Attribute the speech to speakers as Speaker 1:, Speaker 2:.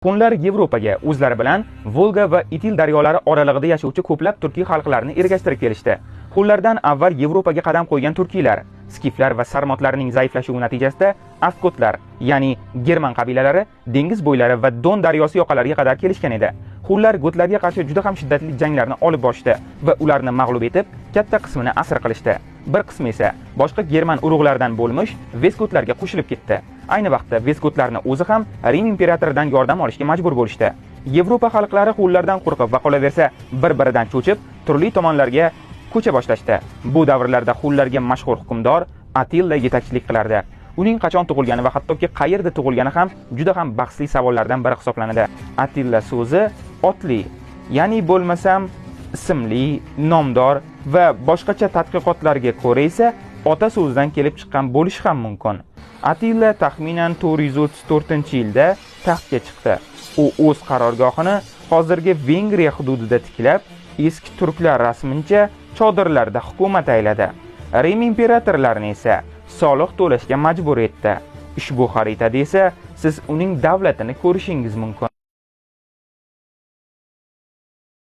Speaker 1: Hunlar Yevropaga o'zlari bilan Volga va Itil daryolari oralig'ida yashovchi ko'plab turkiy xalqlarni ergashtirib kelishdi. Hunlardan avval Yevropaga qadam qo'ygan turkiylar, skiflar va sarmatlarning zaiflashuvi natijasida ostgotlar, ya'ni german qabilalari dengiz bo'ylari va Don daryosi yoqalariga qadar kelishgan edi. Hunlar gotlarga qarshi juda ham shiddatli janglarni olib borishdi va ularni mag'lub etib, katta qismini asir qilishdi. Bir qismi esa boshqa german urug'laridan bo'lmish vestgotlarga qo'shilib ketdi. Ayni vaqtda vestgotlarni o'zi ham Rim imperatoridan yordam olishga majbur bo'lishdi. Yevropa xalqlari hunlardan qo'rqib va qolaversa bir-biridan cho'chib, turli tomonlarga ko'cha boshlashdi. Bu davrlarda hunlarga mashhur hukmdor Atilla yetakchilik qilardi. Uning qachon tug'ilgani va hattoki qayerda tug'ilgani ham juda ham bahsli savollardan biri hisoblanadi. Atilla so'zi otli, ya'ni bo'lmasam ismli, nomdor va boshqacha tadqiqotlarga ko'ra esa ota so'zidan kelib chiqqan bo'lishi ham mumkin. Atilla taxminan 434-yilda taxtga chiqdi. U o'z qarorgohini hozirgi Vengriya hududida tiklab, eski turklar rasmincha chodirlarda hukumat ayladi. Rim imperatorlarini esa soliq to'lashga majbur etdi. Ushbu xaritada esa siz uning davlatini ko'rishingiz mumkin.